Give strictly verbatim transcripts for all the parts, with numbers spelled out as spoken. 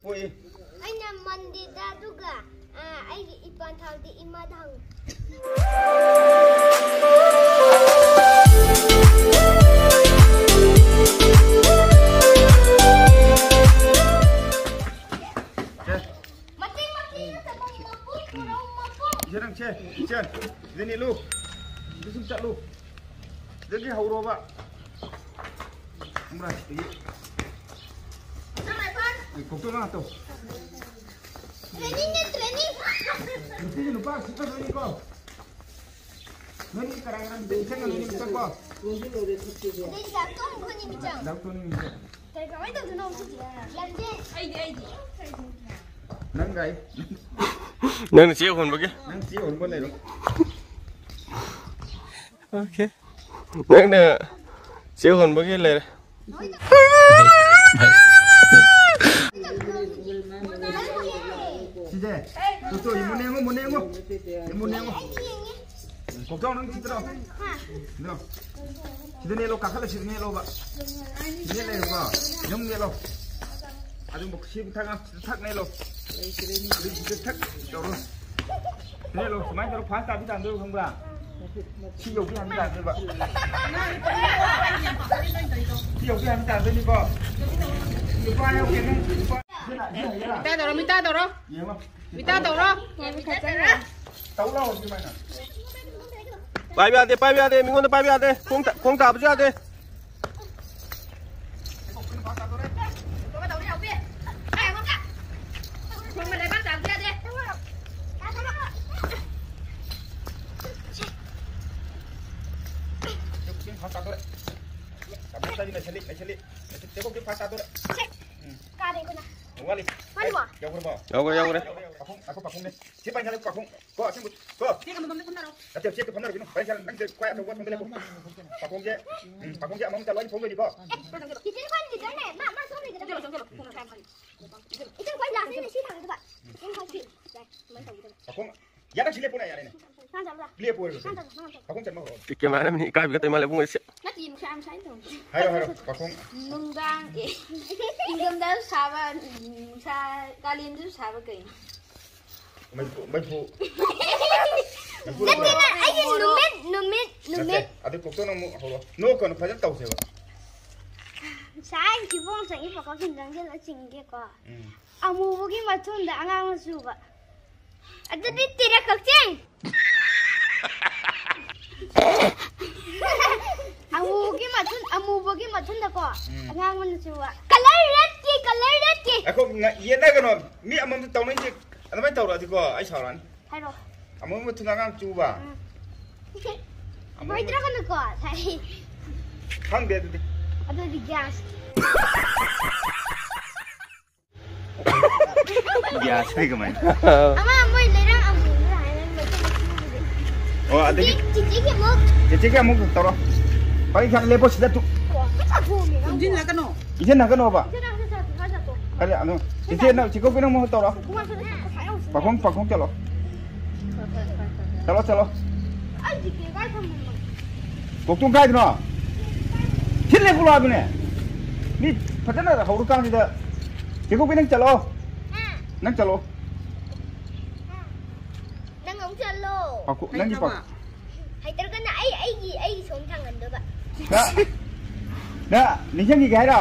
ꯄꯣꯛꯏ꯫ ꯑꯩꯅ ꯃꯟꯗꯦꯗ, ꯑꯗꯨꯒ, ꯑ, ꯑꯩꯒꯤ ꯏꯄꯥꯟ ꯊꯥꯕꯗꯤ ꯏꯃꯥꯗ ꯍꯪꯉꯨ꯫ ꯁꯦ꯫ ꯃꯇꯦꯛ ꯃꯇꯦꯛ ꯅꯠꯇꯕ ꯃꯄꯨꯝ ꯄꯨꯔꯛꯎ, ꯃꯄꯨꯝ꯫ ꯁꯦ ꯅꯪ ꯁꯦ, ꯁꯦ, ꯁꯤꯗ ꯅꯦꯠꯂꯨ꯫ ꯁꯤꯗ ꯁꯨꯝ ꯆꯠꯂꯨ꯫ ꯁꯤꯗꯒꯤ ꯍꯧꯔꯣꯕ꯫ ꯈꯪꯕ꯭ꯔꯥ? ꯁꯤꯗꯒꯤ꯫ ꯅꯪ ꯂꯥꯏ ꯄꯥꯎ꯫ ꯑꯩ ꯀꯣꯛꯇꯣ ꯉꯥꯛꯇꯣ꯫ Training ꯅꯦ, training꯫ ꯅꯨꯄꯤꯒ ꯅꯨꯄꯥꯒ ꯁꯤꯠꯅꯗꯣꯏꯅꯤꯀꯣ꯫ ꯅꯣꯏꯅꯤ ꯀꯅꯥ ꯀꯅꯥ ꯃꯤꯇꯩ ꯆꯪꯉ ꯅꯣꯏꯅꯤ ꯃꯤꯇꯪ ꯀꯣ? ꯑꯗꯩꯗꯤ ꯂꯥꯛꯇꯣꯡ ꯈꯣꯠꯅꯤ ꯃꯤꯆꯪ꯫ ꯂꯥꯛꯇꯣꯡ ꯃꯤꯆꯪ꯫ ꯀꯩ ꯀꯃꯥꯏꯅ ꯇꯧꯗꯣꯏꯅꯣ ꯁꯤꯗꯤ? ꯂꯝꯖꯦꯜ꯫ ꯑꯩꯗꯤ, ꯑꯩꯗꯤ꯫ ꯅꯪ ꯒꯥꯏ꯫ ꯅꯪꯅ ꯆꯦ ꯍꯣꯟꯕꯒꯤ? ꯅꯪ ꯆꯦ ꯍꯣꯟꯕ ꯂꯩꯔꯣ꯫ Okay. ꯅꯪꯅ ꯆꯦ ꯍꯣꯟꯕꯒꯤ ꯂꯩꯔꯦ꯫ ꯁꯤꯁꯦ, ꯇꯨ, ꯇꯨ, ꯃꯨꯟꯅ ꯌꯦꯡꯉꯣ, ꯃꯨꯟꯅ ꯌꯦꯡꯉꯣ꯫ ꯃꯨꯟꯅ ꯌꯦꯡꯉꯣ꯫ ꯀꯣꯛꯆꯥꯎ ꯅꯪ ꯁꯤꯗ꯭ꯔꯣ? ꯁꯤꯗ꯭ꯔꯣ? ꯁꯤꯗ ꯅꯦꯠꯂꯣ, ꯀꯥꯈꯠꯂ ꯁꯤꯗ ꯅꯦꯠꯂꯣꯕ꯫ ꯁꯤꯗ ꯅꯦꯠꯂꯦꯕꯀꯣ꯫ ꯌꯨꯝ ꯅꯦꯠꯂꯣ꯫ ꯑꯗꯨ ꯁꯤ ꯊꯛ ꯉꯥ-, ꯁꯤꯗ ꯊꯛ ꯅꯦꯠꯂꯣ꯫ ꯑꯗꯨ ꯁꯤꯗ ꯊꯛ ꯇꯧꯔꯣ꯫ ꯅꯦꯠꯂꯣ, ꯁꯨꯃꯥꯏꯅ ꯇꯧꯔꯣ, ꯐꯥꯁ ꯇꯥꯕꯤ ꯇꯥꯟꯗꯣꯏꯕ ꯈꯪꯕ꯭ꯔꯥ? ꯁꯤ ꯌꯧꯕꯤ ꯍꯥꯟꯅ ꯇꯥꯟꯗꯣꯏꯕ꯫ ꯁꯤ ꯌꯧꯕꯤ ꯍꯥꯟꯅ ꯇꯥꯟꯗꯣꯏꯅꯤꯀꯣ꯫ ꯂꯨꯄꯥ ꯌꯧꯒꯦ ꯅꯪ, ꯂꯨꯄꯥ꯫ ꯃꯤꯇꯥ ꯇꯧꯔꯣ, ꯃꯤꯇꯥ ꯇꯧꯔꯣ꯫ ꯌꯦꯡꯉꯣ꯫ ꯃꯤꯇꯥ ꯇꯧꯔꯣ꯫ ꯇꯧ ꯂꯥꯎ, ꯁꯨꯃꯥꯏꯅ꯫ ꯄꯥꯏꯕ ꯌꯥꯗꯦ, ꯄꯥꯏꯕ ꯌꯥꯗꯦ, ꯃꯤꯉꯣꯟꯗ ꯄꯥꯏꯕ ꯌꯥꯗꯦ꯫ ꯈꯣꯡ ꯇ-, ꯈꯣꯡ ꯇꯥꯕꯁꯨ ꯌꯥꯗꯦ꯫ ꯐꯥꯁ ꯇꯥꯗꯣꯔꯦ꯫ ꯂꯩꯁꯜꯂꯤ, ꯂꯩꯁꯜꯂꯤ꯫ ꯆꯦꯕꯣꯛꯇꯤ ꯐꯥꯁ ꯇꯥꯗꯣꯔꯦ꯫ ꯎꯝ꯫ ꯀꯥꯔꯦ ꯑꯩꯈꯣꯏꯅ꯫ ꯋꯥꯠꯂꯤ꯫ ꯋꯥꯠꯂꯤꯕꯣ? ꯌꯧꯈ꯭ꯔꯕꯣ? ꯌꯧꯈ꯭ꯔꯦ, ꯌꯧꯈ꯭ꯔꯦ꯫ ꯌꯧꯈ꯭ꯔꯦ, ꯌꯧꯈ꯭ꯔꯦ꯫ ꯄꯥꯈꯣꯡ, ꯉꯥꯏꯈꯣ, ꯄꯥꯈꯣꯡꯅꯦ꯫ ꯁꯤ ꯄꯥꯏ ꯉꯥꯏꯈꯣ, ꯄꯥꯈꯣꯡ꯫ ꯀꯣ, ꯑꯁꯦꯡꯕ ꯐꯝꯅꯔꯣ꯫ ꯅꯠꯇꯦ, ꯁꯤ ꯐꯝꯅꯔꯣ ꯀꯩꯅꯣ꯫ ꯄꯥꯏ ꯉꯥꯏꯈꯣ, ꯅꯪꯁꯦ ꯈ꯭ꯋꯥꯏ ꯑꯆꯧꯕ ꯐꯝꯗ ꯂꯦꯞꯄꯣ꯫ ꯄꯥꯈꯣꯡꯁꯦ, ꯎꯝ, ꯄꯥꯈꯣꯡꯁꯦ ꯑꯃꯃꯝ ꯆꯠꯂꯣ, ꯑꯩ ꯐꯝꯗꯣꯏꯅꯤꯀꯣ꯫ ꯀꯤꯆꯟ ꯈ꯭ꯋꯥꯏ ꯂꯤꯗꯔꯅꯦ꯫ ꯃꯥ, ꯃꯥ ꯁꯣꯝ ꯂꯩꯒꯗꯕꯅꯦ꯫ ꯏꯆꯟ ꯈ꯭ꯋꯥꯏ ꯂꯥꯁꯅꯤꯅ ꯁꯤ ꯊꯥꯡꯒꯗꯕ꯫ ꯏꯆꯟ ꯈ꯭ꯋꯥꯏ ꯐꯤꯞ꯫ ꯁꯨꯃꯥꯏꯅ ꯇꯧꯒꯗꯕ꯫ ꯄꯥꯈꯣꯡ꯫ ꯌꯥꯔꯦ, ꯁꯤ ꯂꯦꯞꯄꯣꯅꯦ, ꯌꯥꯔꯦꯅꯦ꯫ ꯂꯦꯞꯄꯣ ꯍꯥꯏꯔꯤꯕꯁꯦ꯫ ꯄꯥꯈꯣꯡ ꯆꯟꯕ ꯍꯧꯔꯣ꯫ ꯀꯦꯃꯦꯔꯥꯃꯦꯟ ꯏꯀꯥꯏꯕꯒ ꯇꯧ ꯃꯥꯜꯂꯦ ꯏꯕꯨꯡꯉꯣ ꯑꯩꯁꯦ꯫ ꯅꯠꯇꯦ, ꯅꯨꯡꯁꯥ ꯌꯥꯝ ꯁꯥꯏꯅ ꯇꯧꯕꯅꯦ꯫ ꯍꯥꯏꯔꯣ, ꯍꯥꯏꯔꯣ, ꯄꯥꯈꯣꯡ꯫ ꯅꯨꯡꯗꯥꯡ, ꯑꯦ, ꯏꯪꯊꯝꯊꯥꯁꯨ ꯁꯥꯕ, ꯅꯨꯡꯁꯥ, ꯀꯥꯂꯦꯟꯗꯁꯨ ꯁꯥꯕ ꯀꯩꯅꯣ? ꯃꯩꯐꯨ, ꯃꯩꯐꯨ꯫ ꯃꯩꯐꯨ ꯅꯠꯇꯦ, ꯂꯩꯕ꯭ꯔꯣ? ꯅꯠꯇꯦ, ꯑꯩꯒꯤ ꯅꯨꯃꯤꯠ, ꯅꯨꯃꯤꯠ, ꯅꯠꯇꯦ, ꯅꯨꯃꯤꯠ꯫ ꯑꯗꯨ ꯀꯣꯛꯇꯣꯟ ꯑꯃꯨꯛ ꯍꯧꯔꯣ꯫ ꯅꯣꯛꯀꯅꯨ, ꯐꯖꯅ ꯇꯧꯁꯦꯕ꯫ ꯉꯁꯥꯏ ꯏꯕꯣꯡ ꯆꯪꯉꯤ ꯄꯥꯈꯣꯡ ꯆꯟ ꯆꯪꯁꯤꯜꯂ ꯆꯤꯡꯒꯦꯀꯣ꯫ ꯎꯝ꯫ ꯑꯃꯨꯕꯒꯤ ꯃꯊꯨꯟꯗ ꯑꯉꯥꯡ ꯃꯆꯨ ꯎꯕ꯫ ꯑꯗꯨꯗꯤ ꯇꯦꯔꯥ ꯀꯛꯆꯦꯡ꯫ ꯑꯃꯨꯕꯒꯤ ꯃꯊꯨꯟ, ꯑꯃꯨꯕꯒꯤ ꯃꯊꯨꯟꯗꯀꯣ, ꯎꯝ꯫ ꯑꯉꯥꯡꯕ ꯃꯆꯨ ꯎꯕ꯫ Colour redꯀꯤ, colour redꯀꯤ꯫ ꯑꯩꯈꯣꯏ ꯉ-, ꯌꯦꯠꯅꯒꯅꯣ꯫ ꯃꯤ ꯑꯃꯃꯝ ꯇꯧꯅꯩꯁꯦ ꯑꯗꯨꯃꯥꯏꯅ ꯇꯧꯔꯛꯑꯗꯤꯀꯣ, ꯑꯩ ꯁꯥꯎꯔꯛꯑꯅꯤ꯫ ꯍꯥꯏꯔꯣ꯫ ꯑꯃꯨꯕ ꯃꯊꯨꯟꯗ ꯑꯉꯥꯡ ꯆꯨꯕ꯫ ꯎꯝ꯫ ꯑꯃꯨꯕ ꯍꯣꯏꯗ꯭ꯔꯒꯅꯨꯀꯣ, ꯁꯥꯏ꯫ ꯈꯪꯗꯦ ꯑꯗꯨꯗꯤ꯫ ꯑꯗꯨꯗꯤ gas꯫ Gas ꯍꯥꯏ ꯀꯃꯥꯏꯅ? ꯑꯃ ꯃꯣꯏ ꯂꯩꯔꯥꯡ ꯑꯃꯨꯕ ꯍꯥꯏꯅ ꯃꯩꯇꯩ ꯃꯆꯨꯒꯤꯗꯤ꯫ ꯑꯣ, ꯑꯗꯒꯤ ꯆꯤꯆꯦ, ꯆꯤꯆꯦꯒꯤ ꯑꯃꯨꯛ꯫ ꯆꯤꯆꯦꯒꯤ ꯑꯃꯨꯛ ꯇꯧꯔꯣ꯫ ꯄꯔꯤ ꯈꯔ ꯂꯦꯞꯄꯣ ꯁꯤꯗ ꯇꯨ꯫ ꯑꯣ, ꯈꯨꯠ ꯆꯥꯊꯣꯛꯑꯝꯃꯦ ꯅꯪꯕꯨ꯫ ꯏꯟꯖꯤꯟꯅꯒꯅꯣ꯫ ꯏꯟꯖꯤꯟꯅꯒꯅꯣꯕ꯫ ꯏꯟꯖꯤꯟꯅꯒꯅꯣ, ꯆꯠꯂꯣ, ꯆꯠꯂꯣ, ꯆꯠꯂꯣ꯫ ꯀꯔꯤ, ꯑꯗꯨ, ꯆꯤꯆꯦ ꯅꯪ, ꯆꯤꯀꯧꯕꯤ ꯅꯪ ꯑꯃꯨꯛ ꯇꯧꯔꯣ꯫ ꯈꯨꯠ ꯆꯥꯊꯣꯛꯑꯝꯃꯦ꯫ ꯄꯥꯈꯣꯡ, ꯄꯥꯈꯣꯡ ꯆꯠꯂꯣ꯫ ꯆꯠꯂꯣ, ꯆꯠꯂꯣ꯫ ꯑꯩ ꯖꯤꯄꯦ ꯀꯥꯏ ꯊꯝꯃꯝꯃꯒꯦ? ꯀꯣꯛꯇꯨꯝ ꯀꯥꯏꯗꯅꯣ? ꯁꯤ ꯂꯦꯞꯄꯨ ꯂꯥꯎ ꯍꯥꯏꯕꯅꯦ꯫ ꯃꯤ ꯐꯖꯅ ꯍꯧꯔꯀꯥꯟꯁꯤꯗ꯫ ꯆꯦꯀꯣꯛꯄꯤ, ꯅꯪ ꯆꯠꯂꯣ꯫ ꯍꯥ? ꯅꯪ ꯆꯠꯂꯣ꯫ ꯍꯥ? ꯅꯪ ꯑꯃꯨꯛ ꯆꯠꯂꯣ꯫ ꯄꯥꯈꯣ-, ꯅꯪꯒꯤ ꯍꯩꯇ꯭ꯔꯕ? ꯄꯥꯈꯣ-, ꯍꯩꯇ꯭ꯔꯒꯅ ꯑꯩ, ꯑꯩꯒꯤ, ꯑꯩꯒꯤ ꯁꯣꯝ ꯊꯥꯡꯍꯟꯗꯣꯏꯕ꯫ ꯅ-, ꯅ ꯅꯤꯡꯁꯤꯡꯈꯤꯒꯦ ꯍꯥꯏꯔꯣ?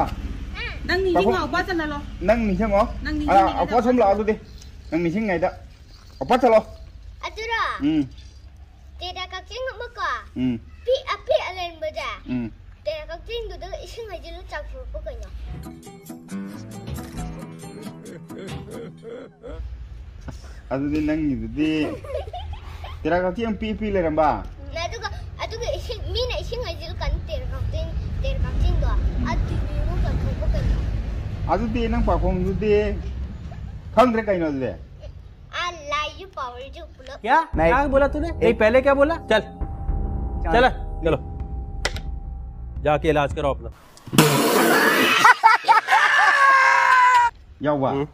ꯍꯥ? ꯅꯪ ꯅꯤꯡꯁꯤꯡꯉꯣ, ꯄꯥꯈꯣ-, ꯄꯥ ꯆꯠꯍꯜꯂꯣ꯫ ꯅꯪ ꯅꯤꯡꯁꯤꯡꯉꯣ꯫ ꯅꯪ ꯑ, ꯅꯤꯡꯁꯤꯡꯉꯤꯉꯩꯗ ꯑꯄꯣ ꯁꯣꯝ ꯂꯥꯛꯑꯣ ꯑꯗꯨꯗꯤ꯫ ꯅꯪ ꯅꯤꯡꯁꯤꯡꯉꯤꯉꯩꯗ꯫ ꯑꯄꯣ ꯆꯠꯂꯣ꯫ ꯑꯗꯨꯔꯣ? ꯎꯝ꯫ ꯇꯦꯔꯥ ꯀꯛꯆꯦꯡ ꯑꯃꯀꯣ, ꯎꯝ꯫ ꯄꯤꯛ ꯑꯄꯤꯛ ꯑꯂꯦꯟꯕꯗ꯫ ꯎꯝ꯫ ꯇꯦꯔꯥ ꯀꯛꯆꯦꯡꯗꯨꯗ ꯏꯁꯤꯡ ꯍꯩꯖꯤꯜꯂ ꯆꯥꯛꯊꯣꯔꯛꯄ ꯀꯩꯅꯣ? ꯑꯁ, ꯑꯗꯨꯗꯤ ꯅꯪꯒꯤꯗꯨꯗꯤ ꯇꯦꯔꯥ ꯀꯛꯆꯦꯡ ꯄꯤꯛ ꯄꯤꯛ ꯂꯩꯔꯝꯕ? ꯎꯝ, ꯑꯗꯨꯒ, ꯑꯗꯨꯒ ꯏꯁꯤꯡ, ꯃꯤꯅ ꯏꯁꯤꯡ ꯍꯩꯖꯤꯜꯂꯀꯥꯟꯗ ꯇꯦꯔꯥ ꯀꯛꯆꯦꯡ, ꯇꯦꯔꯥ ꯀꯛꯆꯦꯡꯗꯣ ꯑꯗꯨꯗꯤ ꯆꯥꯛꯊꯣꯛꯄ ꯀꯩꯅꯣ? ꯑꯗꯨꯗꯤ ꯅꯪ ꯄꯥꯈꯣꯡꯗꯨꯗꯤ ꯈꯪꯗ꯭ꯔꯦ ꯀꯩꯅꯣ ꯑꯗꯨꯗꯤ? आ लाइव पावर जो उपलब्ध क्या? नहीं। क्या बोला तूने? नहीं, पहले क्या बोला? चल। चल। चल, चलो। जाके इलाज कराओ अपना। ꯌꯥꯎꯕ? ꯎꯝ꯫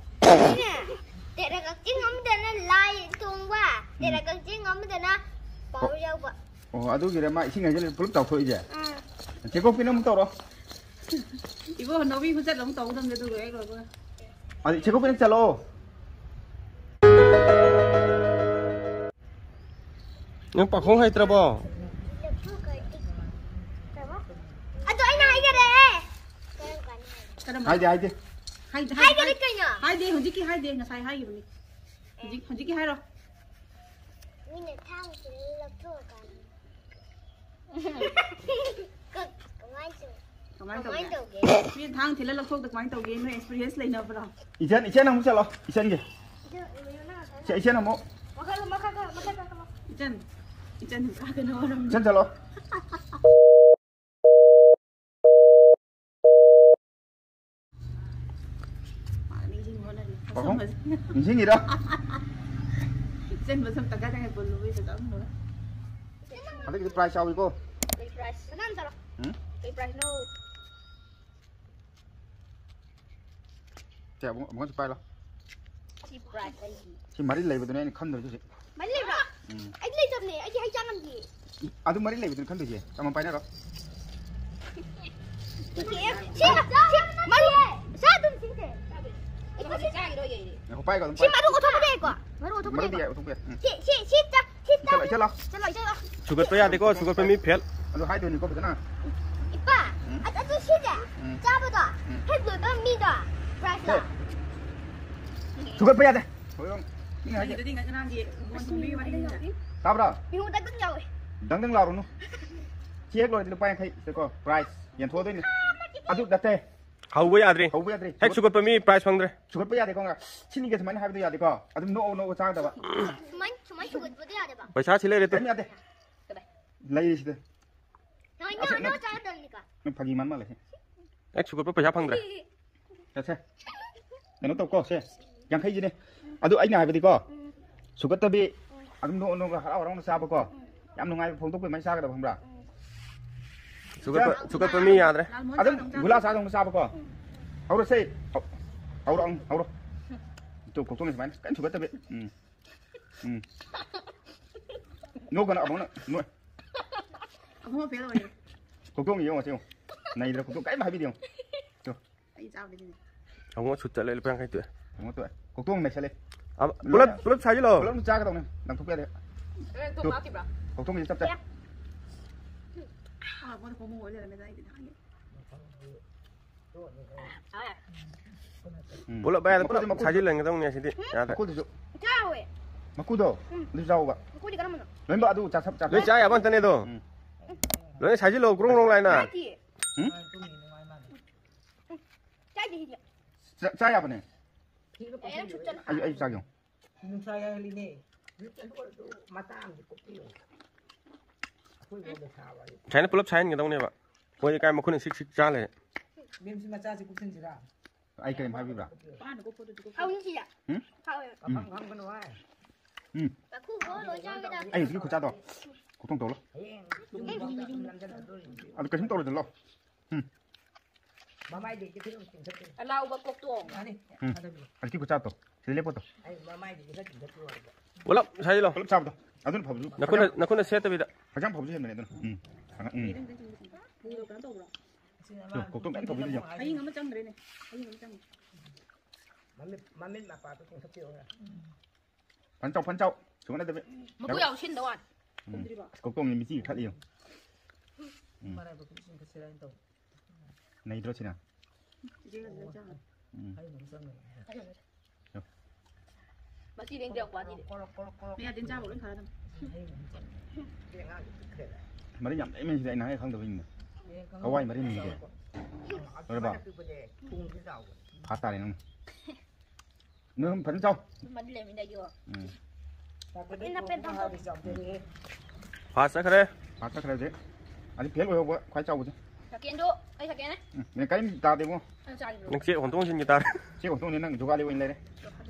तेरा कच्ची हम देने लाई तुंगा। ꯇꯦꯔꯥ ꯀꯛꯆꯤꯡ ꯑꯃꯗꯅ ꯄꯥꯎ ꯌꯥꯎꯕ꯫ ꯑꯣ, ꯑꯗꯨꯒꯤꯔ ꯃꯥ ꯏꯁꯤꯡ ꯍꯩꯖꯤꯜꯂ ꯄꯨꯂꯞ ꯆꯥꯎꯊꯣꯛꯏꯁꯦ? ꯑꯥ꯫ ꯆꯦꯀꯣꯛꯄꯤꯅ ꯑꯃꯨꯛ ꯇꯧꯔꯣ꯫ ꯏꯕꯣ, ꯅꯥꯎꯕꯤ ꯈꯨꯆꯠ ꯑꯃꯨꯛ ꯇꯧꯒꯗꯕꯅꯦ ꯑꯗꯨꯒ ꯍꯦꯛ ꯂꯣꯏꯕꯒ꯫ ꯑꯗꯨ ꯆꯦꯀꯣꯛꯄꯤꯅ ꯆꯠꯂꯣ꯫ ꯅꯪ ꯄꯥꯈꯣꯡ ꯍꯩꯇ꯭ꯔꯕꯣ? ꯑꯗꯣ ꯑꯩꯅ ꯍꯥꯏꯈꯔꯦ꯫ ꯀꯔꯝꯕ? ꯍꯥꯏꯗꯦ, ꯍꯥꯏꯗꯦ꯫ ꯍꯥꯏꯗꯦ, ꯍꯥꯏꯗꯦ, ꯍꯥꯏꯈꯔꯦ ꯍꯥꯏꯗꯦ꯫ ꯀꯩꯅꯣ? ꯍꯥꯏꯗꯦ, ꯍꯧꯖꯤꯛꯀꯤ ꯍꯥꯏꯗꯦ, ꯉꯁꯥꯏ ꯍꯥꯏꯈꯤꯕꯅꯤ꯫ ꯍꯧꯖꯤꯛ, ꯍꯧꯖꯤꯛꯀꯤ ꯍꯥꯏꯔꯣ꯫ ꯃꯤꯅ ꯊꯥꯡ ꯊꯤꯜꯂ ꯂꯧꯊꯣꯛꯑꯀꯥꯟꯗ꯫ ꯀ-, ꯀꯃꯥꯏꯅ ꯇꯧ-, ꯀꯃꯥꯏꯅ ꯀꯃꯥꯏꯅ ꯇꯧꯒꯦ? ꯇꯧꯒꯦ? ꯃꯤꯅ ꯊꯥꯡ ꯊꯤꯜꯂ ꯂꯧꯊꯣꯛꯇ ꯀꯃꯥꯏꯅ ꯇꯧꯒꯦ? ꯅꯣꯏ experience ꯂꯩꯅꯕ꯭ꯔꯣ? ꯏꯆꯟ, ꯏꯆꯟ ꯑꯃꯨꯛ ꯆꯠꯂꯣ, ꯏꯆꯟꯒꯤ꯫ ꯁꯦ, ꯏꯆꯟ ꯑꯃꯨꯛ꯫ ꯃꯈꯥ, ꯃꯈꯥ, ꯃꯈꯥ, ꯃꯈꯥ, ꯃꯈꯥ꯫ ꯏꯆꯟ, ꯏꯆꯟ ꯀꯥꯗꯅ ꯋꯥꯔꯝꯅꯤ꯫ ꯏꯆꯟ ꯆꯠꯂꯣ꯫ ꯃꯥ ꯅꯤꯡꯁꯤꯡꯕ ꯍꯣꯠꯅꯔꯤ꯫ ꯄꯥꯈꯣꯡ? ꯃꯁꯝ ꯐꯖ-, ꯅꯤꯡꯁꯤꯡꯉꯤꯔꯣ? ꯏꯆꯟ ꯃꯁꯝ ꯇꯪꯈꯥꯏ ꯇꯪꯈꯥꯏ ꯄꯨꯜꯂꯨꯕꯩ ꯐꯖꯕ ꯂꯣꯏꯔꯦ꯫ ꯍꯟꯗꯛꯀꯤꯗꯤ prize ꯆꯥꯎꯏꯀꯣ꯫ ꯀꯩ prize? ꯁꯅꯥ ꯑꯃ ꯆꯥꯔꯣ꯫ ꯎꯝ? ꯀꯩ prizeꯅꯣ? ꯁꯦ, ꯑꯃꯨꯛ, ꯑꯃꯨꯛꯀꯁꯨ ꯄꯥꯏꯔꯣ꯫ ꯁꯤ prize ꯑꯩꯒꯤ꯫ ꯁꯤ ꯃꯔꯤ ꯂꯩꯕꯗꯨꯅꯦ ꯑꯩꯅ ꯈꯟꯗꯣꯏꯁꯦ ꯍꯧꯖꯤꯛ꯫ ꯃꯔꯤ ꯂꯩꯕ꯭ꯔꯥ? ꯎꯝ꯫ ꯑꯩꯗꯤ ꯂꯩꯇꯕꯅꯦ꯫ ꯑꯩꯗꯤ ꯍꯩ ꯆꯥ ꯉꯝꯗꯤꯌꯦ꯫ ꯏ, ꯑꯗꯨ ꯃꯔꯤ ꯂꯩꯕꯗꯨꯅꯦ ꯈꯟꯗꯣꯏꯁꯦ꯫ ꯑꯃꯃꯝ ꯄꯥꯏꯅꯔꯣ꯫ ꯁꯤ, ꯁꯤ, ꯁꯤ, ꯃꯔꯨ, ꯆꯥꯗꯨꯝ ꯁꯤꯁꯦ꯫ ꯉꯥꯏꯈꯣ, ꯄꯥꯏꯒꯣ ꯑꯗꯨꯝ ꯁꯤ ꯄꯥꯏ꯫ ꯃꯔꯨ ꯑꯣꯊꯣꯛꯄꯗꯤ ꯌꯥꯏꯀꯣ? ꯃꯔꯨ ꯑꯣꯊꯣꯛꯄꯗꯤ ꯃꯔꯨꯗꯤ ꯌꯥꯏꯀꯣ? ꯌꯥꯏ, ꯑꯣꯊꯣꯛꯄ ꯌꯥꯏ꯫ ꯎꯝ꯫ ꯁꯤ, ꯁꯤ, ꯁꯤ ꯆꯥ-, ꯁꯤ ꯏꯆꯜ, ꯆꯥ-, ꯏꯆꯜ ꯂꯥꯎ꯫ ꯆꯠꯂꯣ, ꯏꯆꯜ ꯂꯥꯎ꯫ ꯁꯨꯒꯠꯄ ꯌꯥꯗꯦꯀꯣ, ꯁꯨꯒꯠꯄ ꯃꯤ fail꯫ ꯑꯗꯨ ꯍꯥꯏꯗꯣꯏꯅꯤꯀꯣ ꯐꯖꯅ꯫ ꯏꯄꯥ, ꯎꯝ꯫ ꯑ-, ꯑꯗꯨ ꯁꯤꯁꯦ, ꯎꯝ꯫ ꯆꯥꯕꯗꯣ, ꯎꯝ꯫ ꯍꯦꯛ ꯂꯣꯏꯕ ꯃꯤꯗꯣ, prize ꯂꯣ꯫ ꯁꯦ꯫ ꯁꯨꯒꯠꯄ ꯌꯥꯗꯦ꯫ ꯍꯣꯏꯔꯣꯡ꯫ ꯃꯤ ꯍꯥꯏꯁꯦ꯫ ꯑꯗꯨꯗꯤ ꯉꯔꯥꯡꯒꯤ ꯃꯣꯟ ꯊꯣꯡꯕꯒꯤ ꯋꯥꯔꯤꯅꯤꯅ꯫ ꯇꯥꯕ꯭ꯔꯣ? ꯃꯤꯉꯣꯟꯗ ꯑꯗꯨꯝ ꯌꯥꯎꯋꯦ꯫ ꯗꯪ ꯗꯪ ꯂꯥꯎꯔꯨꯅꯨ꯫ ꯁꯤ ꯍꯦꯛ ꯂꯣꯏꯔꯗꯤ ꯂꯨꯄꯥ ꯌꯥꯡꯈꯩ ꯁꯦꯀꯣ, prize ꯌꯦꯟꯊꯣꯛꯑꯗꯣꯏꯅꯤ꯫ ꯑꯗꯨ ꯅꯠꯇꯦ꯫ ꯍꯧꯕ ꯌꯥꯗ꯭ꯔꯤ꯫ ꯍꯧꯕ ꯌꯥꯗ꯭ꯔꯤ꯫ ꯍꯦꯛ ꯁꯨꯒꯠꯄ ꯃꯤ prize ꯐꯪꯗ꯭ꯔꯦ꯫ ꯁꯨꯒꯠꯄ ꯌꯥꯗꯦꯀꯣ, ꯉꯥ-, ꯁꯤꯅꯤꯒ ꯁꯨꯃꯥꯏꯅ ꯍꯥꯏꯕꯗꯣ ꯌꯥꯗꯦꯀꯣ꯫ ꯑꯗꯨꯝ ꯅꯣꯛꯑ ꯅꯣꯛꯑ ꯆꯥꯒꯗꯕ꯫ ꯁꯨꯃꯥꯏ, ꯁꯨꯃꯥꯏ ꯁꯨꯒꯠꯄꯗꯤ ꯌꯥꯗꯦꯕ꯫ ꯄꯩꯁꯥ ꯁꯤ ꯂꯩꯔꯦ ꯇꯨ꯫ ꯀꯔꯤꯝ ꯌꯥꯗꯦ꯫ ꯂꯩꯔꯤꯁꯤꯗ꯫ ꯅꯣꯏ ꯑꯁ, ꯅꯣꯛꯑ ꯅꯣꯛꯑ ꯆꯥꯒꯗꯕꯅꯤꯀꯣ꯫ ꯅꯪ ꯐꯥꯒꯤ ꯃꯥꯟ ꯃꯥꯜꯂꯦ ꯁꯤ꯫ ꯍꯦꯛ ꯁꯨꯒꯠꯄ ꯄꯩꯁꯥ ꯐꯪꯗ꯭ꯔꯦ꯫ ꯆꯠꯁꯦ꯫ ꯀꯩꯅꯣ ꯇꯧꯀꯣ, ꯁꯦ꯫ ꯌꯥꯡꯈꯩꯁꯤꯅꯦ꯫ ꯑꯗꯨ ꯑꯩꯅ ꯍꯥꯏꯕꯗꯤꯀꯣ, ꯁꯨꯒꯠꯇꯕꯤ, ꯑꯗꯨꯝ ꯅꯣꯛ ꯅꯣꯛꯑꯒ ꯍꯔꯥꯎ ꯍꯔꯥꯎꯅ ꯆꯥꯕꯀꯣ꯫ ꯌꯥꯝ ꯅꯨꯡꯉꯥꯏꯕ ꯐꯣꯡꯗꯣꯛꯄ ꯑꯗꯨꯃꯥꯏꯅ ꯆꯥꯒꯗꯕ, ꯈꯪꯕ꯭ꯔꯥ? ꯁꯨꯒꯠꯄ, ꯁꯨꯒꯠꯄ ꯃꯤ ꯌꯥꯗ꯭ꯔꯦ꯫ ꯑꯗꯨꯝ ꯒꯨꯂꯥ ꯆꯥꯗꯧꯅ ꯆꯥꯕꯀꯣ꯫ ꯍꯧꯔꯁꯦ꯫ ꯍꯧ-, ꯍꯧꯔꯣ, ꯑꯪ, ꯍꯧꯔꯣ꯫ ꯇꯨ, ꯈꯣꯛꯇꯣꯛꯅ ꯁꯨꯃꯥꯏꯅ ꯀꯟꯅ ꯁꯨꯒꯠꯇꯕꯤ꯫ ꯎꯝ꯫ ꯎꯝ꯫ ꯅꯣꯛꯀꯅꯨ, ꯑꯕꯨꯡꯅ ꯅꯣꯛ꯫ ꯑꯕꯨꯡ ꯐꯦꯜ ꯑꯣꯏꯔꯦ꯫ ꯀꯣꯛꯇꯣꯡ ꯌꯦꯡꯉꯣ, ꯁꯤ ꯌꯦꯡꯉꯣ꯫ ꯅꯩꯗ꯭ꯔꯥ ꯀꯣꯛꯇꯣꯡ? ꯀꯔꯤꯝ ꯍꯥꯏꯕꯤꯗꯦ ꯌꯦꯡꯉꯣ꯫ ꯇꯨ꯫ ꯑꯩ ꯆꯥꯕꯗꯤ ꯑꯗꯨꯅꯦ꯫ ꯑꯕꯨꯡ ꯁꯨꯠ ꯆꯠꯂꯦ, ꯂꯨꯄꯥ ꯌꯥꯡꯈꯩ ꯇꯣꯛꯑꯦ꯫ ꯑꯕꯨꯡ ꯇꯣꯛꯑꯦ꯫ ꯀꯣꯛꯇꯣꯡ ꯅꯩꯁꯜꯂꯦ꯫ ꯑ, ꯄꯨꯂꯞ, ꯄꯨꯂꯞ ꯁꯥꯏꯖꯤꯜꯂꯣ꯫ ꯄꯨꯂꯞ ꯆꯥꯒꯗꯧꯅꯦ꯫ ꯂꯪꯊꯣꯛꯄ ꯌꯥꯗꯦ꯫ ꯑꯦ, ꯇꯨ꯫ ꯊꯣꯡ ꯍꯥꯞꯈꯤꯕ꯭ꯔꯥ? ꯀꯣꯛꯇꯣꯡꯒꯤꯁꯦ ꯆꯞ ꯆꯥꯏ꯫ ꯑꯦ꯫ ꯑꯥ, ꯃꯣꯏꯅ ꯍꯣꯃꯣ ꯑꯣꯏ ꯂꯩꯔꯝꯃꯦꯗ, ꯑꯩꯒꯤꯗꯤ ꯈꯪꯗꯦ꯫ ꯎꯝ꯫ ꯄꯨꯂꯞ ꯃꯌꯥꯗ ꯃꯀꯨꯗꯤ, ꯄꯨꯂꯞ ꯃꯀꯨꯗꯤ꯫ ꯁꯥꯖꯤꯜꯍꯟꯒꯗꯧꯅꯦ ꯁꯤꯗꯤ꯫ ꯌꯥꯗ꯭ꯔꯦ꯫ ꯃꯀꯨꯗꯨꯁꯨ꯫ ꯆꯥꯎꯋꯦ꯫ ꯃꯀꯨꯗꯣ? ꯎꯝ꯫ ꯑꯗꯨ ꯆꯥꯎꯕ꯫ ꯃꯀꯨꯗꯤ ꯀꯔꯝꯕꯅꯣ? ꯂꯣꯏꯅꯃꯛ ꯑꯗꯨ ꯆꯥꯊꯞ ꯆꯥꯊꯞ꯫ ꯂꯣꯏ ꯆꯥ ꯌꯥꯕ ꯉꯥꯛꯇꯅꯦ ꯑꯗꯣ꯫ ꯎꯝ꯫ ꯂꯣꯏꯅ ꯁꯥꯖꯤꯜꯂꯣ, ꯒ꯭ꯔꯣꯡ ꯒ꯭ꯔꯣꯡ ꯂꯥꯏꯅ꯫ ꯆꯥꯗꯤꯌꯦ꯫ ꯎꯝ? ꯎꯝ꯫ ꯆꯥꯗꯦ ꯁꯤꯗꯤ꯫ ꯆꯥ-, ꯆꯥ ꯌꯥꯕꯅꯦ꯫ ꯑꯩ, ꯑꯩ ꯆꯥꯒꯦ꯫ ꯅꯨꯡꯁꯥ ꯌꯥꯏꯍꯜꯂꯤꯅꯦ꯫ ꯃꯇꯥꯡꯗꯤ ꯀꯨꯞꯄꯤꯌꯨ꯫ ꯑꯩꯈꯣꯏ ꯂꯣꯝꯗ ꯁꯥꯕ ꯍꯥꯏ꯫ ꯁꯨꯃꯥꯏꯅ ꯄꯨꯂꯞ ꯁꯥꯏꯍꯟꯒꯗꯧꯅꯦꯕ꯫ ꯃꯣꯏꯗꯤ ꯀꯥꯏ ꯃꯈꯨꯠꯅ ꯁꯤꯛ ꯁꯤꯛ ꯆꯥ ꯂꯩꯔꯦ꯫ ꯃꯦꯝꯁꯤ ꯃꯆꯥꯁꯤ ꯀꯨꯞꯁꯤꯟꯁꯤꯔꯥ? ꯑꯩ ꯀꯔꯤꯝ ꯍꯥꯏꯕꯤꯕ꯭ꯔꯥ? ꯍꯥꯎꯅꯤ ꯁꯤꯁꯦ꯫ ꯎꯝ? ꯍꯥꯎꯋꯦ꯫ ꯎꯝ꯫ ꯃꯐꯝ ꯈꯪꯒꯅꯨ ꯍꯥꯏ꯫ ꯎꯝ꯫ ꯃꯈꯨ ꯈꯣꯛꯑ ꯂꯣꯏ ꯆꯥꯒꯦ ꯇꯧꯕꯅꯦ꯫ ꯑꯩ ꯍꯧꯖꯤꯛꯀꯤ ꯈꯨꯠꯆꯥꯗꯣ ꯈꯨꯊꯣꯡ ꯇꯧꯔꯣ꯫ ꯍꯌꯦꯡ ꯌꯨꯝ ꯌꯨꯝ ꯌꯨꯝ ꯌꯨꯝ ꯌꯨꯝ ꯌꯨꯝ꯫ ꯑꯗꯨ ꯀꯩꯁꯨꯝ ꯇꯧꯔꯣꯏꯗ ꯂꯣ꯫ ꯎꯝ꯫ ꯃꯃꯥꯏꯗꯩꯗꯤ ꯈꯤꯇꯪ ꯆꯤꯡꯈꯠꯇꯦ꯫ ꯑꯂꯥꯎꯕ ꯀꯣꯛꯇꯣꯡ꯫ ꯌꯥꯅꯤ꯫ ꯎꯝ꯫ ꯊꯥꯗꯕꯤꯌꯨ꯫ ꯍꯧꯖꯤꯛꯀꯤ ꯈꯨꯠꯆꯥꯗꯣ꯫ ꯁꯤꯗ ꯂꯦꯞꯄꯣ ꯇꯣ꯫ ꯑꯩ ꯃꯃꯥꯏꯗꯩꯗꯤ ꯈꯔ ꯆꯤꯡꯈꯠꯄꯤꯌꯨ ꯍꯥꯏꯕ꯫ ꯄꯨꯂꯞ ꯁꯥꯏꯖꯤꯜꯂꯣ꯫ ꯄꯨꯂꯞ ꯆꯥꯕꯗꯣ꯫ ꯑꯗꯨꯅ ꯐꯕꯁꯨ꯫ ꯅꯈꯨꯠꯅ, ꯍꯛꯆꯥꯡ, ꯅꯈꯨꯠꯅ ꯁꯦꯠꯇꯕꯤꯗ꯫ ꯍꯛꯆꯥꯡ ꯐꯕꯁꯨ ꯍꯦꯟꯕꯅꯦ ꯑꯗꯨꯅ꯫ ꯎꯝ꯫ ꯎꯝ꯫ ꯀꯩꯅꯣ ꯇꯧꯕ꯭ꯔꯣ? ꯇꯨ, ꯀꯣꯛꯇꯣꯡ ꯃꯌꯥꯝ ꯇꯧꯕꯤꯗꯣ ꯌꯦꯡꯉꯣ꯫ ꯍꯌꯤꯡ ꯑꯃ ꯆꯪꯗ꯭ꯔꯦꯅꯦ꯫ ꯍꯌꯤꯡ ꯑꯃ ꯆꯪꯗ꯭ꯔꯦ꯫ ꯃꯃꯤꯠ, ꯃꯃꯤꯠ ꯃꯄꯥꯗꯣ ꯆꯤꯡꯈꯠꯄꯤꯌꯨ ꯍꯥꯏꯕ꯫ ꯐꯟ ꯆꯥꯎ, ꯐꯟ ꯆꯥꯎ꯫ ꯁꯨꯡꯅꯗꯕꯤ꯫ ꯃꯀꯨ ꯌꯥꯎ ꯁꯤꯟꯗ ꯋꯥꯅꯤ꯫ ꯎꯝ꯫ ꯈꯨꯝꯗ꯭ꯔꯤꯕꯣ? ꯀꯣꯛꯇꯣꯡꯅꯤ ꯃꯤꯆꯤ ꯈꯠꯂꯤ ꯌꯦꯡꯉꯨ꯫ ꯎꯝ꯫ ꯃꯔꯥꯏꯕꯛ ꯁꯤꯟ ꯈꯠꯁꯤꯔꯥ ꯍꯥꯏꯅ ꯇꯧꯕ꯫ ꯅꯩꯗ꯭ꯔꯣ ꯁꯤꯅ? ꯏꯆꯦ ꯉꯁꯤ ꯂꯣꯏ ꯆꯥꯈ꯭ꯔꯦ꯫ ꯎꯝ꯫ ꯑꯩ ꯑꯃꯨꯛ ꯆꯪꯉꯦ꯫ ꯌꯣ꯫ ꯃꯁꯤꯗꯤ ꯑꯩꯅ ꯄꯤꯔꯛꯄ ꯋꯥꯅꯤꯅꯦ꯫ ꯀꯣꯔꯣꯛ, ꯀꯣꯔꯣꯛ, ꯀꯣꯔꯣꯛ꯫ ꯃꯌꯥ ꯇꯤꯟ ꯆꯥꯕ ꯂꯣꯏ ꯈꯥꯔꯗꯝꯅꯤ꯫ ꯑꯩ ꯑꯃꯨꯛ ꯆꯪꯉꯦ꯫ ꯑꯩ ꯑꯉꯥꯡꯁꯤ ꯄꯤꯛꯈ꯭ꯔꯦꯗ꯫ ꯃꯔꯤ ꯌꯥꯝ ꯂꯩꯃꯦ ꯁꯤꯗ ꯑꯩꯅ ꯍꯥꯏ ꯈꯪꯗꯕꯩꯅꯤꯅꯦ꯫ ꯍꯌꯦꯡ ꯈꯪꯉꯅꯤ꯫ ꯀꯋꯥꯏ ꯃꯔꯤꯅꯣ ꯁꯤꯗꯤ? ꯑꯗꯨꯃꯥꯏꯅ ꯂꯣꯏꯔꯕꯣ? ꯄꯤꯛꯄꯁꯦ ꯊꯣꯡꯁꯦ ꯆꯥꯎꯕ꯫ ꯐꯥ ꯇꯥꯔꯦ ꯅꯪ꯫ ꯅꯣꯏ ꯑꯍꯨꯝ ꯐꯖꯅ ꯆꯥꯎ꯫ ꯑꯗꯨꯃꯥꯏꯅ ꯂꯩꯃꯤꯟꯅ ꯌꯣ꯫ ꯎꯝ꯫ ꯄꯦꯟꯅ ꯄꯦꯟ ꯊꯝ ꯇꯧ꯫ ꯐꯥꯁ ꯆꯠꯈ꯭ꯔꯦ꯫ ꯐꯥꯁ ꯆꯠꯈ꯭ꯔꯦ ꯍꯧꯖꯤꯛ꯫ ꯑꯗꯨ ꯐꯦꯜ ꯑꯣꯏꯍꯧꯕ ꯈ꯭ꯋꯥꯏ ꯆꯥꯎꯕꯁꯦ꯫ ꯁꯦꯀꯦꯟꯗꯣ, ꯑꯩ ꯁꯦꯀꯦꯟꯅꯦ꯫ ꯎꯝ, ꯃꯤꯅꯤꯠ ꯀꯔꯤꯝ ꯇꯥꯗꯦꯕꯣ꯫ ꯑꯩ ꯆꯥꯔꯤꯕ꯭ꯔꯣ? ꯅꯪ ꯆꯦꯛ ꯍꯣꯟꯇꯣꯛ ꯍꯣꯟꯖꯤꯟꯒꯤ ꯇꯥꯔꯦ꯫ ꯆꯦꯛ ꯍꯣꯟꯇꯣꯛ ꯍꯣꯟꯖꯤꯟ ꯅꯪ ꯖꯨꯒꯥꯂꯤ ꯑꯣꯏꯅ ꯂꯩꯔꯦ꯫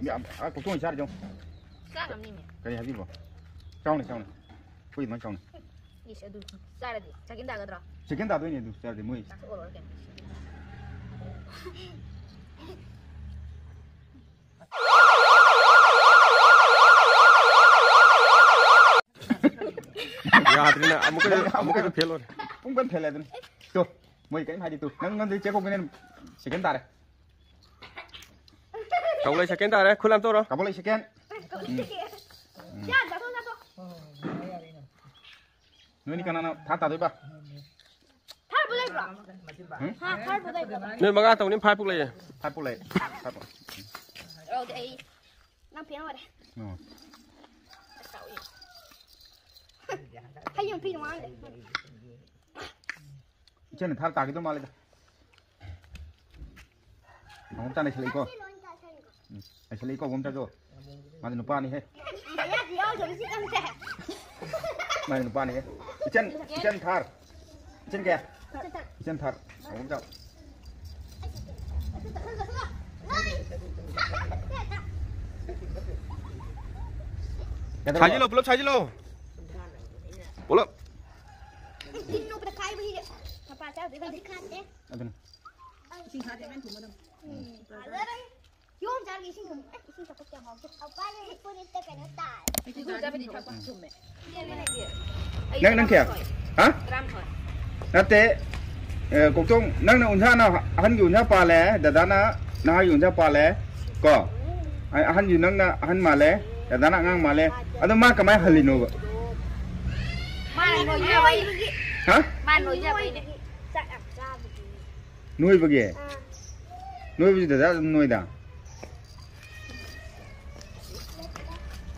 ꯃꯤ ꯑ-, ꯑ, ꯀꯣꯛꯇꯣꯡ ꯑꯣꯏꯅ ꯆꯥꯔꯤꯗꯣ꯫ ꯆꯥ ꯉꯝꯅꯤꯅꯦ꯫ ꯀꯔꯤ ꯍꯥꯏꯕꯤꯕꯣ? ꯆꯥꯎꯅꯦ, ꯆꯥꯎꯅꯦ꯫ ꯑꯩꯈꯣꯏ ꯑꯗꯨꯃꯥꯏꯅ ꯆꯥꯎꯅꯦ꯫ ꯏꯁ, ꯑꯗꯨ ꯆꯥꯔꯗꯤ ꯁꯦꯀꯦꯟ ꯇꯥꯒꯗ꯭ꯔꯣ? ꯁꯦꯀꯦꯟ ꯇꯥꯗꯣꯏꯅꯦ ꯑꯗꯨ ꯆꯥꯔꯗꯤ ꯃꯣꯏ꯫ ꯆꯥꯊꯣꯛꯑ ꯂꯣꯏꯔꯦ ꯀꯩꯅꯣ꯫ ꯌꯥꯗ꯭ꯔꯦꯅ ꯑꯃꯨꯛꯀ ꯑꯃꯨꯛꯀ ꯐꯦꯜ ꯑꯣꯏꯔꯦ꯫ ꯄꯨꯡ ꯀꯟ ꯐꯦꯜ ꯑꯗꯨꯅꯤ꯫ ꯇꯨ, ꯃꯣꯏ ꯀꯔꯤꯝ ꯍꯥꯏꯗꯦ꯫ ꯇꯨ, ꯅꯪ ꯅꯪꯗꯤ ꯆꯦ ꯀꯧꯕꯅꯦ꯫ ꯁꯦꯀꯦꯟ ꯇꯥꯔꯦ꯫ ꯀꯧꯂꯩ ꯁꯦꯀꯦꯟ ꯇꯥꯔꯦ꯫ ꯈꯨꯠ ꯂꯥꯝ ꯇꯧꯔꯣ꯫ ꯀꯧꯂꯩ ꯁꯦꯀꯦꯟ꯫ ꯌꯥ, ꯆꯥꯊꯣꯛ, ꯆꯥꯊꯣꯛ꯫ ꯅꯣꯏꯅꯤ ꯀꯅꯥꯅ ꯊꯥ ꯇꯥꯗꯣꯏꯕ? ꯊꯥꯔꯕꯣ ꯂꯩꯕ꯭ꯔꯣ? ꯎꯝ? ꯍꯥ, ꯊꯥꯔꯕꯣ ꯂꯩꯕ꯭ꯔꯣ? ꯅꯣꯏ ꯃꯉꯥ ꯇꯧꯅꯤ ꯐꯥꯏꯚ ꯄꯨꯛ ꯂꯩꯌꯦ꯫ ꯐꯥꯏꯚ ꯄꯨꯛ ꯂꯩ꯫ ꯐꯥꯏꯚ ꯄꯨꯛ꯫ ꯑꯗꯨꯗꯤ ꯑꯩ ꯅꯪ ꯐꯦꯡꯉꯨꯔꯦ꯫ ꯑꯣ꯫ ꯍꯩ ꯌꯥꯝ ꯄꯤꯅꯨ ꯃꯥꯡꯗꯦ꯫ ꯏꯆꯦꯅ ꯊꯥꯔ ꯇꯥꯈꯤꯗꯧ ꯃꯥꯜꯂꯦꯗ꯫ ꯑꯃꯨꯛ ꯆꯥ ꯂꯩꯁꯜꯂꯛꯏꯀꯣ꯫ ꯎꯝ, ꯂꯩꯁꯜꯂꯛꯏꯀꯣ, ꯑꯃꯨꯛ ꯆꯥꯖꯣ꯫ ꯃꯥꯗꯤ ꯅꯨꯄꯥꯅꯤꯍꯦ꯫ ꯃꯥꯗꯤ ꯅꯨꯄꯥꯅꯤꯍꯦ꯫ ꯏꯆꯟ, ꯏꯆꯟ ꯊꯥꯔ꯫ ꯏꯆꯟ ꯀꯌꯥ? ꯏꯆꯟ ꯊꯥꯔ꯫ ꯑꯃꯨꯛ ꯆꯥꯎ꯫ ꯁꯥꯖꯤꯜꯂꯣ, ꯄꯨꯂꯞ ꯁꯥꯖꯤꯜꯂꯣ꯫ ꯄꯨꯂꯞ꯫ ꯏꯁꯤꯡ ꯅꯣꯛꯄꯗ ꯈꯥꯏꯕ ꯍꯤꯔꯦ꯫ ꯃꯄꯥ ꯆꯥꯗꯣꯏ ꯈꯪꯗꯦ꯫ ꯑꯗꯨꯅ꯫ ꯏꯁꯤꯡ ꯈꯥꯗꯦ, ꯃꯦꯟ ꯊꯨꯝꯕ ꯑꯗꯨꯝ꯫ ꯎꯝ꯫ ꯐꯖꯔꯦ꯫ ꯀꯤꯍꯣꯝ ꯆꯥꯔꯒ ꯏꯁꯤꯡ ꯊꯨꯝ-, ꯑꯦ, ꯏꯁꯤꯡ ꯊꯛꯄ ꯀꯌꯥꯝ ꯍꯥꯎꯒꯦ? ꯎꯄꯥꯏ ꯂꯩꯇꯦ, ꯐꯨꯔꯤꯠꯇ ꯀꯩꯅꯣ ꯇꯥꯔꯦ꯫ ꯏꯁꯤꯡ ꯆꯥꯕꯗꯤ ꯊꯛꯄ ꯊꯨꯝꯃꯦ꯫ ꯅꯪ, ꯅꯪ ꯀꯌꯥ? ꯍꯥ? ꯇꯔꯥꯃꯥꯊꯣꯏ꯫ ꯅꯠꯇꯦ꯫ ꯑꯦ, ꯀꯣꯛꯆꯣꯡ, ꯅꯪꯅ ꯎꯟꯁꯥꯅ ꯑꯍꯟꯒꯤ ꯎꯟꯁꯥ ꯄꯥꯜꯂꯦ, ꯗꯗꯥꯅ ꯅꯍꯥꯒꯤ ꯎꯟꯁꯥ ꯄꯥꯜꯂꯦ꯫ ꯀꯣ? ꯑ-, ꯑꯍꯟꯁꯨ ꯅꯪꯅ ꯑꯍꯟ ꯃꯥꯜꯂꯦ, ꯗꯗꯥꯅ ꯑꯉꯥꯡ ꯃꯥꯜꯂꯦ꯫ ꯑꯗꯣ ꯃꯥ ꯀꯃꯥꯏꯅ ꯍꯜꯂꯤꯅꯣꯕ? ꯃꯥꯅ ꯅꯣꯏꯖꯕꯩ꯫ ꯍꯥ? ꯃꯥꯅ ꯅꯣꯏꯖꯕꯩꯅꯦ꯫ ꯆꯥꯛ ꯌꯥꯝ ꯆꯥꯕꯒꯤ꯫ ꯅꯣꯏꯕꯒꯤ? ꯑꯥ꯫ ꯅꯣꯏꯕꯁꯤ ꯗꯗꯥ ꯑꯗꯨꯝ ꯅꯣꯏꯗ?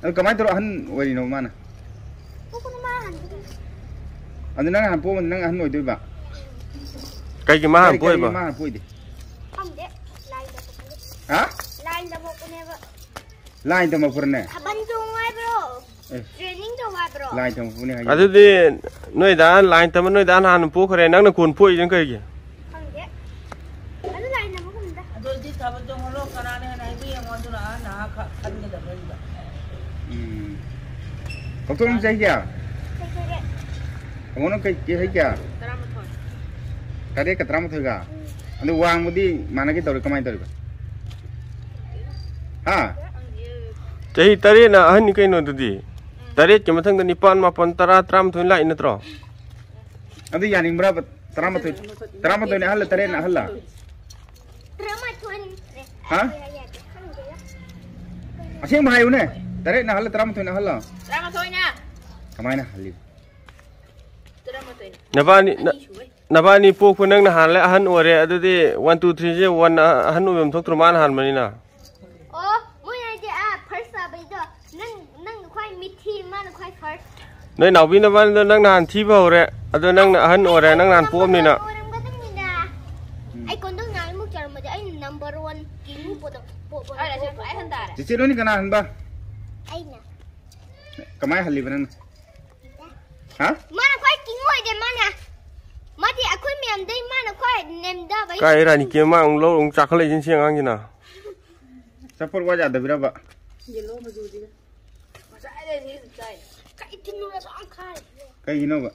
ꯑꯗꯨ ꯀꯃꯥꯏꯅ ꯇꯧꯔ ꯑꯍꯟ ꯑꯣꯏꯔꯤꯅꯣ ꯃꯥꯅ? ꯄꯣꯛꯄꯅ ꯃꯥ ꯍꯥꯟꯕꯗꯒꯤ꯫ ꯑꯗꯨ ꯅꯪ ꯍꯥꯟ ꯄꯣꯛꯑꯝꯃꯗꯤ ꯅꯪ ꯑꯍꯟ ꯑꯣꯏꯗꯣꯏꯕ? ꯀꯩꯒꯤ ꯃꯥ ꯍꯥꯟ ꯀꯔꯤ, ꯀꯔꯤꯒꯤ ꯄꯣꯛꯏꯕ? ꯃꯥ ꯍꯥꯟ ꯄꯣꯛꯏꯗꯤ? ꯈꯪꯗꯦ꯫ ꯂꯥꯏꯟꯗ ꯄꯣꯛꯄꯅꯦ꯫ ꯍꯥ? ꯂꯥꯏꯟꯗ ꯄꯣꯛꯄꯅꯦꯕ꯫ ꯂꯥꯏꯟ ꯇꯝꯃꯛꯄ꯭ꯔꯅꯦ? ꯊꯥꯕꯜ ꯆꯣꯡꯉꯨ ꯍꯥꯏꯕ꯭ꯔꯣ? ꯑꯦ꯫ ꯇ꯭ꯔꯦꯅꯤꯡ ꯇꯧ ꯍꯥꯏꯕ꯭ꯔꯣ? ꯂꯥꯏꯟ ꯇꯝꯃꯛꯄꯅꯦ ꯍꯥꯏꯌꯦ꯫ ꯑꯗꯨꯗꯤ ꯅꯣꯏꯗ ꯂꯥꯏꯟ ꯇꯝꯕ ꯅꯣꯏꯗ ꯍꯥꯟꯅ ꯄꯣꯛꯈ꯭ꯔꯦ, ꯅꯪꯅ ꯀꯣꯟ ꯄꯣꯛꯏꯁꯤꯅ ꯀꯩꯒꯤ? ꯈꯪꯗꯦ꯫ ꯑꯗꯨ ꯂꯥꯏꯟ ꯇꯝꯃꯛꯄꯒꯨꯝꯗ꯫ ꯑꯗꯨ ꯑꯣꯏꯗꯤ ꯊꯥꯕꯜ ꯆꯣꯡꯍꯜꯂꯣ, ꯀꯅꯥꯅ ꯍꯦꯟꯅ ꯍꯩꯕ ꯌꯦꯡꯉꯣ, ꯑꯗꯨꯅ ꯑꯍꯟꯅ ꯑꯍꯥ ꯈ-, ꯈꯟꯒꯗꯕꯅꯤꯕ꯫ ꯎꯝ꯫ ꯀꯛꯊꯣꯛ ꯅꯪ ꯆꯍꯤ ꯀꯌꯥ? ꯆꯍꯤ ꯇꯔꯦꯠ꯫ ꯇꯥꯃꯣ ꯅꯪ ꯀꯩ, ꯀꯩ ꯍꯩ ꯀꯌꯥ? ꯇꯔꯥꯃꯥꯊꯣꯏ꯫ ꯇꯔꯦꯠꯀ ꯇꯔꯥꯃꯥꯊꯣꯏꯒ? ꯎꯝ꯫ ꯑꯗꯨ ꯋꯥꯡꯕꯗꯤ ꯃꯥꯟꯅꯒꯦ ꯇꯧꯔꯦ, ꯀꯃꯥꯏꯅ ꯇꯧꯔꯤꯕ? ꯍꯥ? ꯆꯍꯤ ꯇꯔꯦꯠꯅ ꯑꯍꯟꯅꯤ ꯀꯩꯅꯣ ꯑꯗꯨꯗꯤ꯫ ꯎꯝ꯫ ꯇꯔꯦꯠꯀꯤ ꯃꯊꯪꯗ ꯅꯤꯄꯥꯟ, ꯃꯥꯄꯟ, ꯇꯔꯥ, ꯇꯔꯥꯃꯥꯊꯣꯏ ꯂꯥꯛꯏ ꯅꯠꯇ꯭ꯔꯣ? ꯑꯗꯨ ꯌꯥꯅꯤꯡꯕ꯭ꯔꯕ? ꯇꯔꯥꯃꯥꯊꯣꯏ, ꯇꯔꯥꯃꯥꯊꯣꯏꯅ ꯑꯍꯜꯂ, ꯇꯔꯦꯠꯅ ꯑꯍꯜꯂ? ꯇꯔꯥꯃꯥꯊꯣꯏꯅꯦ꯫ ꯍꯥ? ꯌꯥꯏ, ꯌꯥꯏ, ꯌꯥꯏ꯫ ꯈꯪꯗꯦꯗ꯫ ꯑꯁꯦꯡꯕ ꯍꯥꯏꯌꯨꯅꯦ꯫ ꯇꯔꯦꯠꯅ ꯑꯍꯜꯂ, ꯇꯔꯥꯃꯥꯊꯣꯏꯅ ꯑꯍꯜꯂ? ꯇꯔꯥꯃꯥꯊꯣꯏꯅ꯫ ꯀꯃꯥꯏꯅ ꯍꯜꯂꯤꯕ? ꯇꯔꯥꯃꯥꯊꯣꯏꯅ꯫ ꯅꯕꯥꯅꯤ, ꯅ-, ꯑꯅꯤ ꯁꯨꯕꯩ꯫ ꯅꯕꯥꯅꯤ ꯄꯣꯛꯄ ꯅꯪꯅ ꯍꯥꯜꯂꯦ, ꯑꯍꯟ ꯑꯣꯏꯔꯦ꯫ ꯑꯗꯨꯗꯤ one, two, three ꯁꯦ one ꯑꯍꯟ ꯑꯣꯏꯕ ꯑꯃ ꯊꯣꯛꯇ꯭ꯔꯣ, ꯃꯥꯅ ꯍꯥꯟꯕꯅꯤꯅ? ꯑꯣ, ꯃꯣꯏ ꯍꯥꯏꯗꯤ, ꯑꯥ, first ꯇꯥꯕꯩꯗꯣ, ꯅꯪ, ꯅꯪ ꯈ꯭ꯋꯥꯏ ꯃꯤꯊꯤ, ꯃꯥꯅ ꯈ꯭ꯋꯥꯏ first꯫ ꯅꯣꯏ ꯅꯥꯎꯕꯤ ꯅꯕꯥꯅꯤꯗꯣ ꯅꯪ ꯅꯍꯥꯟ ꯊꯤꯕ ꯍꯧꯔꯦ꯫ ꯑꯗꯣ ꯅꯪꯅ ꯑꯍꯟ ꯑꯣꯏꯔꯦ, ꯅꯪ ꯅꯍꯥꯟ ꯄꯣꯛꯑꯝꯅꯤꯅ꯫ ꯑꯣꯏꯔꯝꯒꯗꯕꯅꯤꯅ꯫ ꯎꯝ꯫ ꯑꯩ ꯀꯣꯟꯗꯧ ꯅꯍꯥꯟꯃꯨꯛ ꯆꯥꯔꯝꯕꯗꯤ ꯑꯩꯅ number one ꯀꯤꯡꯉꯨ ꯄꯣꯗ-, ꯄꯣ-, ꯄꯣ-, ꯑꯩꯅ ꯁꯤ ꯄꯣ-, ꯈ꯭ꯋꯥꯏ ꯑꯍꯟ ꯇꯥꯔꯦ꯫ ꯆꯤꯆꯦ, ꯅꯣꯏꯅꯤ ꯀꯅꯥ ꯑꯍꯟꯕ? ꯑꯩꯅ꯫ ꯀꯃꯥꯏꯅ ꯍꯜꯂꯤꯕ ꯅꯪꯅ? ꯍꯥ? ꯃꯥꯅ ꯈ꯭ꯋꯥꯏ ꯀꯤꯡ ꯑꯣꯏꯗꯦ, ꯃꯥꯅ꯫ ꯃꯥꯗꯤ ꯑꯩꯈꯣꯏ ꯃꯌꯥꯝꯗꯩ ꯃꯥꯅ ꯈ꯭ꯋꯥꯏ ꯅꯦꯝꯗꯕ꯫ ꯀꯥꯏ ꯔꯥꯅꯤ ꯀꯦꯝ ꯃꯥ ꯑꯃꯨꯛ ꯂꯧ ꯑꯃꯨꯛ ꯆꯥꯈꯠꯂꯛꯏꯁꯤꯅ ꯁꯤ ꯑꯉꯥꯡꯁꯤꯅ? ꯆꯥꯄꯣꯠ ꯋꯥ ꯌꯥꯗꯕꯤꯔꯕ? Yellow ꯃꯆꯨꯁꯤꯒ꯫ ꯉꯁꯥꯏꯗꯩ ꯁꯤ ꯆꯥꯏ꯫ ꯀꯩ ꯊꯤꯟꯅꯨꯔꯁꯨ ꯑꯝ ꯈꯥꯏ꯫ ꯀꯩꯒꯤꯅꯣꯕ?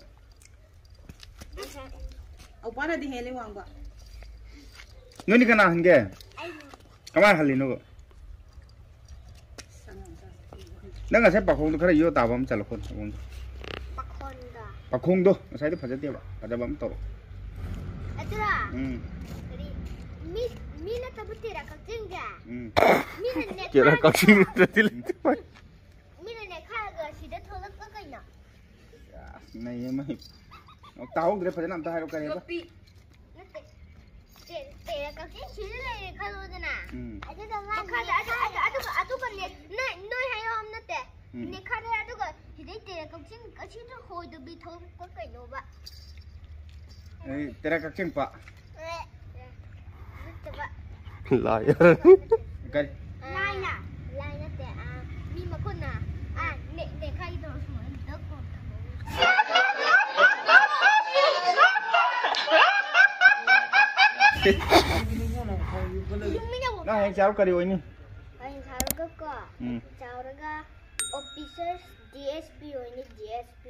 ꯑꯧꯄꯥꯅꯗꯤ ꯍꯦꯜꯂꯦ ꯋꯥꯡꯕ꯫ ꯅꯣꯏꯅꯤ ꯀꯅꯥ ꯍꯟꯒꯦ? ꯑꯩꯅ꯫ ꯀꯃꯥꯏꯅ ꯍꯜꯂꯤꯅꯣꯕ? ꯅꯪ ꯉꯁꯥꯏ ꯄꯥꯈꯣꯡꯗꯣ ꯈꯔ ꯌꯣ ꯇꯥꯕ ꯑꯃ ꯆꯠꯂꯣ, ꯈꯣꯠ ꯄꯥꯈꯣꯡꯗꯣ꯫ ꯄꯥꯈꯣꯟꯗ꯫ ꯄꯥꯈꯣꯡꯗꯣ ꯉꯁꯥꯏꯗꯣ ꯐꯖꯗꯦꯕ, ꯐꯖꯕ ꯑꯃ ꯇꯧꯔꯣ꯫ ꯑꯗꯨꯔꯣ? ꯎꯝ꯫ ꯀꯔꯤ? ꯃꯤ, ꯃꯤ ꯅꯠꯇꯕ ꯇꯦꯔꯥ ꯀꯛꯆꯤꯡꯁꯦ? ꯎꯝ꯫ ꯃꯤꯅ ꯇꯦꯔꯥ ꯅꯦꯠꯈꯥꯏꯔꯒ ꯀꯛꯆꯤꯡ ꯅꯠꯇ꯭ꯔꯗꯤ ꯂꯩꯇꯦ꯫ ꯃꯤꯅ ꯅꯦꯠꯈꯥꯏꯔꯒ ꯁꯤꯗ ꯊꯣꯛꯂꯛꯄ ꯀꯩꯅꯣ? ꯑꯁ, ꯅꯩꯌꯦ ꯃꯩ꯫ ꯇꯥꯍꯧꯗ꯭ꯔꯦ, ꯐꯖꯅ ꯑꯝꯇ ꯍꯥꯏꯔꯣ, ꯀꯔꯤꯕ? ꯅꯠꯇꯦ꯫ ꯇꯦ-, ꯇꯦꯔꯥ ꯀꯛꯆꯤꯡ ꯁꯤꯗ ꯂꯩꯔꯦ ꯈꯜꯂꯣꯗꯅ꯫ ꯎꯝ꯫ ꯑꯗꯨꯒ ꯃꯥ ꯃꯈꯥꯗ ꯑꯗꯨ, ꯑꯗꯨ, ꯑꯗꯨꯒ, ꯑꯗꯨꯒꯅꯦ, ꯅꯣꯏ, ꯅꯣꯏ ꯍꯥꯏꯌꯣ ꯍꯥꯏꯕ ꯅꯠꯇꯦ꯫ ꯎꯝ꯫ ꯅꯦꯠꯈꯥꯏꯔꯦ, ꯑꯗꯨꯒ ꯁꯤꯗꯩ ꯇꯦꯔꯥ ꯀꯛꯆꯤꯡ ꯑꯁꯤꯗ ꯍꯣꯏꯗꯕꯤ ꯊꯣꯛꯂꯛꯄ ꯀꯩꯅꯣꯕ? ꯑꯩ ꯇꯦꯔꯥ ꯀꯛꯆꯤꯡꯄ꯫ ꯑꯦ, ꯑꯦ, ꯅꯠꯇꯕ꯫ ꯂꯥꯏ꯫ ꯀꯔꯤ? ꯂꯥꯏꯅ꯫ ꯂꯥꯏ ꯅꯠꯇꯦ, ꯑꯥ, ꯃꯤ ꯃꯈꯨꯠꯅ, ꯑꯥ, ꯅꯦ-, ꯅꯦꯠꯈꯥꯏꯒꯦ ꯇꯧꯔ ꯁꯨꯃꯥꯏꯅ ꯗꯛ ꯇꯧꯔ ꯊꯝꯃꯒ꯫ ꯌꯨꯝ ꯃꯤꯅ ꯅꯪ ꯍꯌꯦꯡ ꯆꯥꯎꯔ ꯀꯔꯤ ꯑꯣꯏꯅꯤ? ꯍꯌꯦꯡ ꯆꯥꯎꯔꯒꯀꯣ, ꯎꯝ꯫ ꯆꯥꯎꯔꯒ officers, D S P ꯑꯣꯏꯅꯤ, D S P꯫